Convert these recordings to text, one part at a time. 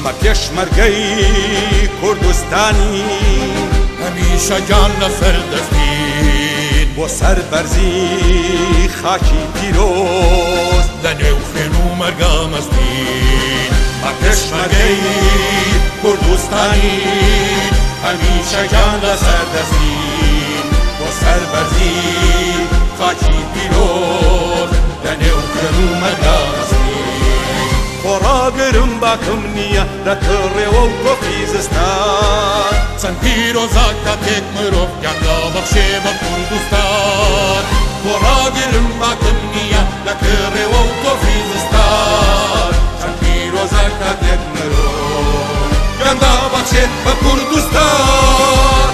مە پێشمەرگەی کوردستانی هەمیشە گیان لەسەر دەستین بۆ سەربەرزی خاکی پیرۆز لە نێو خوێن و مەرگا مەستین. مە پێشمەرگەی کوردستانی هەمیشە گیان لەسەر دەستین بۆ سەربەرزی خاکی پیرۆز لە نێو خوێن و مەرگا مەستین. خۆڕاگرم باکم نییە لە کڕێوە و تۆپی زستان چەند پیرۆزە کاتێک مرۆڤ گیان دابەخشێ بە کوردستان. خۆڕاگرم باکم نییە لە کڕێوە و تۆپی زستان چەند پیرۆزە کاتێک مرۆڤ گیان دابەخشێ بە کوردستان.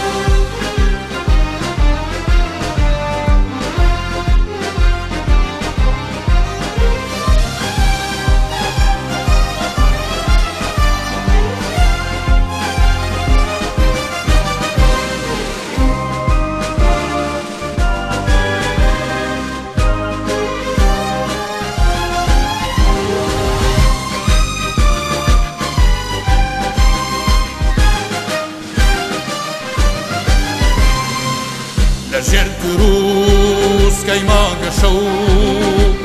لەژێر تروسکەی مانگە شەو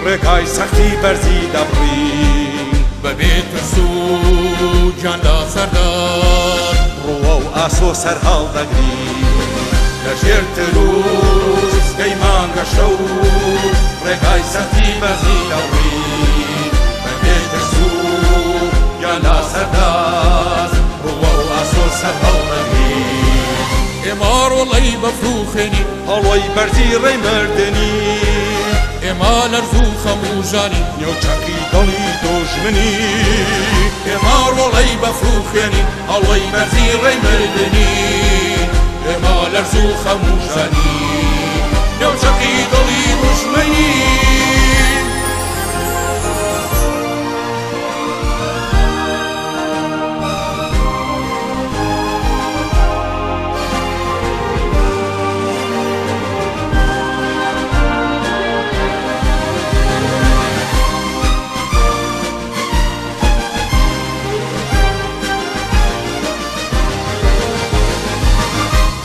ڕێگای سەختی بەرزی دەبڕین بەبێ ترس و گیان لەسەردار ڕووە و ئاسۆ سەرهەڵ دەگرین. لەژێر تروسکەی مانگە شەو ڕێگای سەختی بەرزی دەبڕین بەبێ ترس و گیان لەسەردار ڕووە و ئاسۆ سەرهەڵ دەگرین. ئێمە ڕۆڵەی بەفر و خوێنین هەڵۆی بەرزی ڕێی مردنی ئێمە لەرز و خەم و ژانی نێو چەقی دڵی دوژمنی. ئێمە ڕۆڵەی بەفر و خوێنین هەڵۆی بەرزی ڕێی مردنی ئێمە لەرز و خەم و ژانی نێو چەقی دڵی دوژمنی.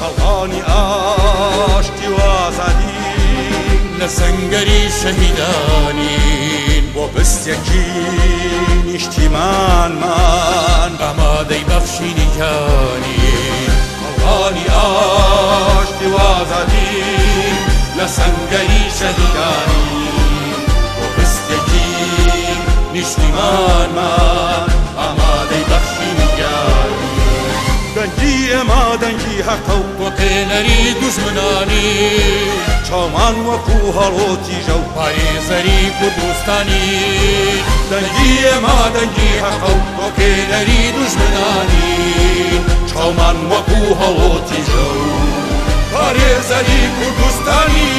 هەڵانی ئاشتی و ئازادی لە سەنگەری شەهیدانین بۆ بستێکی نیشتیمانمان ئامادەی بەخشینی گیانین. هەڵانی ئاشتی و ئازادی لە سەنگەری شەهیدانین بۆ بستێکی نیشتیمانمان ئامادەی بەخشینی گیانین. دەنگی ئێمە دەنگی حەقە و تۆقێنەری دوژمنانی چاومان وەکو هەڵۆ تیژە و پارێزەری کوردستانی. دەنگی ئێمە دەنگی حەقە و تۆقێنەری دوژمنانی چاومان وەکو هەڵۆ تیژە و پارێزەری کوردستانی.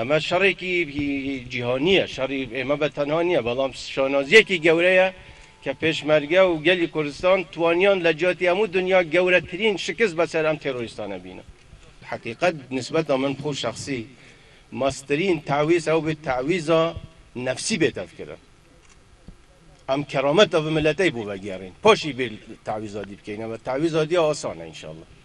ئەمە شەڕێکی جیهانییە، شەڕی ئێمە بە تەنها نییە، بەڵام شانازیەکی گەورەیە کە پێشمەرگە و گەلی کوردستان توانیان لە جیاتی هەموو دنیا گەورەترین شکست بەسەر ئەم تێرۆریستانە بینن. حقیقت نسبەتا من خۆ شخصی ماسترین تعویز ئەو بێت تعویزا نەفسی بێتە فکرن. ئەم کەرامەتە بە ملەتەی بۆ بەگێڕین پاشی بیر تەعویزادی بکەینەوە، تەعویزادی ئاسانە ئینشاءاللە.